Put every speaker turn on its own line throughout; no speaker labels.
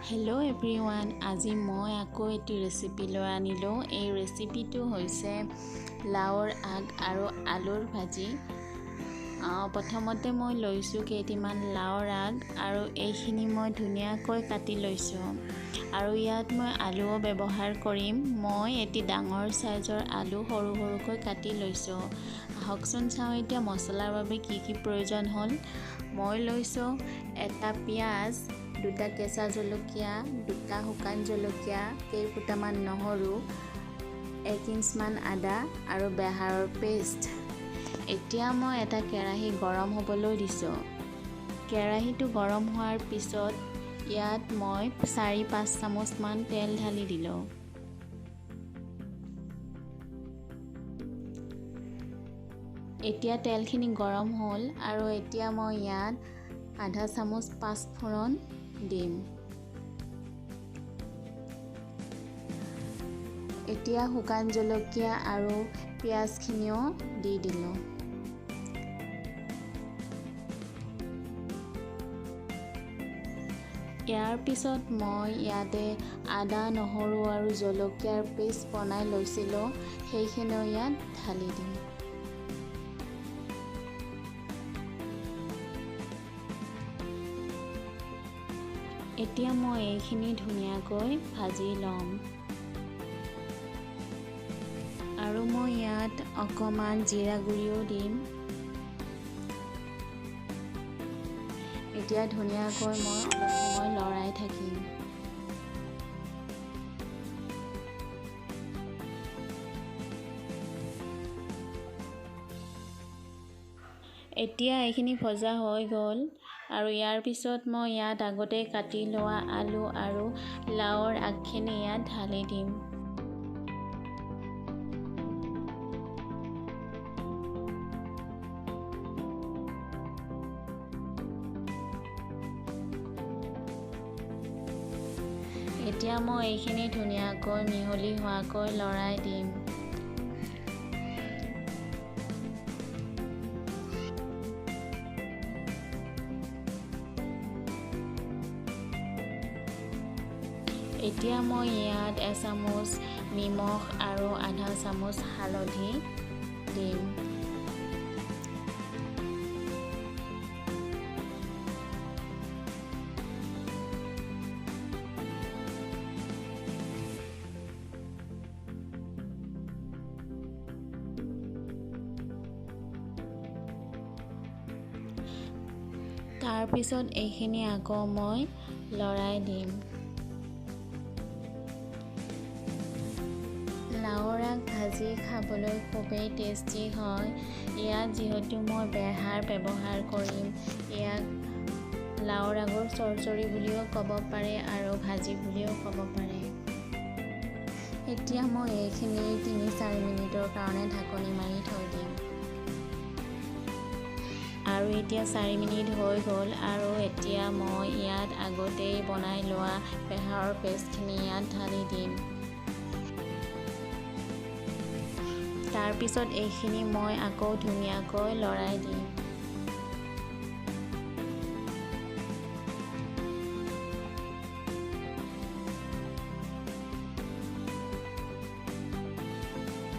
Hello' everyone, আজি মই আকৌ এটি ৰেচিপি লৈ আনিলোঁ। এই ৰেচিপিটো হৈছে লাওৰ আগ আৰু আলুৰ ভাজি। প্ৰথমতে মই লৈছোঁ কেইটিমান লাওৰ আগ আৰু এইখিনি মই ধুনীয়াকৈ কাটি লৈছোঁ। আৰু ইয়াত মই আলুও ব্যৱহাৰ কৰিম। মই এটি ডাঙৰ চাইজৰ আলু সৰু সৰুকৈ কাটি লৈছোঁ। আহকচোন চাওঁ এতিয়া মছলাৰ বাবে কি কি প্ৰয়োজন হ'ল। মই লৈছোঁ এটা পিঁয়াজ, দুটা কেঁচা জলকীয়া, দুটা শুকান জলকীয়া, কেইফুটামান নহৰু, 1 ইঞ্চমান আদা আৰু বেহাৰৰ পেষ্ট। এতিয়া মই এটা কেৰাহী গৰম হ'বলৈ দিছোঁ। কেৰাহীটো গৰম হোৱাৰ পিছত ইয়াত মই 4-5 চামুচমান তেল ঢালি দিলোঁ। এতিয়া তেলখিনি গৰম হ'ল আৰু এতিয়া মই ইয়াত আধা চামুচ পাঁচফোৰণ দিম। এতিয়া শুকান জলকীয়া আৰু পিঁয়াজখিনিও দি দিলোঁ। ইয়াৰ পিছত মই ইয়াতে আদা, নহৰু আৰু জলকীয়াৰ পেষ্ট বনাই লৈছিলোঁ, সেইখিনিও ইয়াত ঢালি দিম। এতিয়া মই এইখিনি ধুনীয়াকৈ ভাজি ল'ম। আৰু মই ইয়াত অকণমান জিৰা গুড়িও দিম। এতিয়া ধুনীয়াকৈ মই অলপ সময় লৰাই থাকিম। এতিয়া এইখিনি ভজা হৈ গ'ল আৰু ইয়াৰ পিছত মই ইয়াত আগতে কাটি লোৱা আলু আৰু লাওৰ আগখিনি ইয়াত ঢালি দিম। এতিয়া মই এইখিনি ধুনীয়াকৈ মিহলি হোৱাকৈ লৰাই দিম। এতিয়া মই ইয়াত এচামুচ নিমখ আৰু আধা চামুচ হালধি দিম। তাৰপিছত এইখিনি আকৌ মই লৰাই দিম। লাওৰ আগ ভাজি খাবলৈ খুবেই টেষ্টি হয়। ইয়াত যিহেতু মই বেহাৰ ব্যৱহাৰ কৰিম, ইয়াক লাওৰ আগৰ চৰচৰি বুলিও ক'ব পাৰে আৰু ভাজি বুলিও ক'ব পাৰে। এতিয়া মই এইখিনি 3-4 মিনিটৰ কাৰণে ঢাকনি মাৰি থৈ দিম। আৰু এতিয়া 4 মিনিট হৈ গ'ল আৰু এতিয়া মই ইয়াত আগতেই বনাই লোৱা বেহাৰৰ পেষ্টখিনি ইয়াত ঢালি দিম। তাৰপিছত এইখিনি মই আকৌ ধুনীয়াকৈ লৰাই দিম।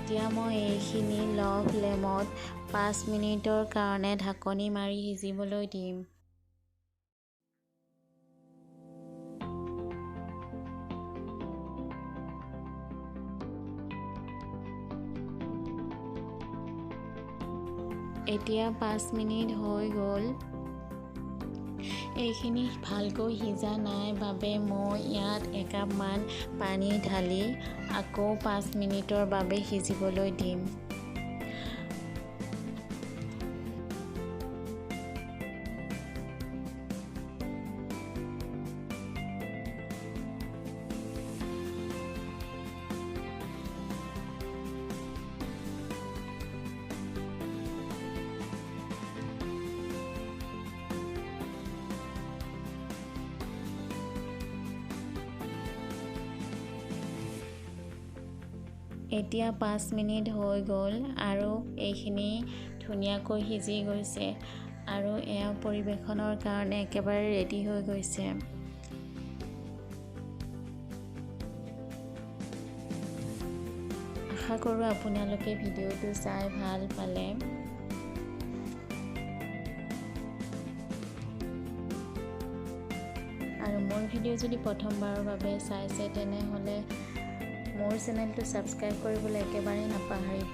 এতিয়া মই এইখিনি ল' ফ্লেমত 5 মিনিটৰ কাৰণে ঢাকনি মাৰি সিজিবলৈ দিম। এতিয়া 5 মিনিট হৈ গ'ল। এইখিনি ভালকৈ সিজা নাই বাবে মই ইয়াত একাপমান পানী ঢালি আকৌ 5 মিনিটৰ বাবে সিজিবলৈ দিম। এতিয়া 5 মিনিট হৈ গ'ল আৰু এইখিনি ধুনীয়াকৈ সিজি গৈছে আৰু এয়া পৰিৱেশনৰ কাৰণে একেবাৰে ৰেডি হৈ গৈছে। আশা কৰোঁ আপোনালোকে ভিডিঅ'টো চাই ভাল পালে। আৰু মোৰ ভিডিঅ' যদি প্ৰথমবাৰৰ বাবে চাইছে তেনেহ'লে মোৰ চেনেলটো ছাবস্ক্ৰাইব কৰিবলৈ একেবাৰে নাপাহৰিব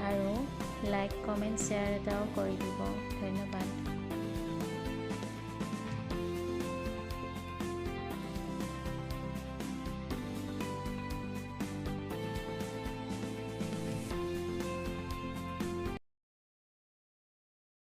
আৰু লাইক, কমেণ্ট, শ্বেয়াৰ এটাও কৰি দিব। ধন্যবাদ।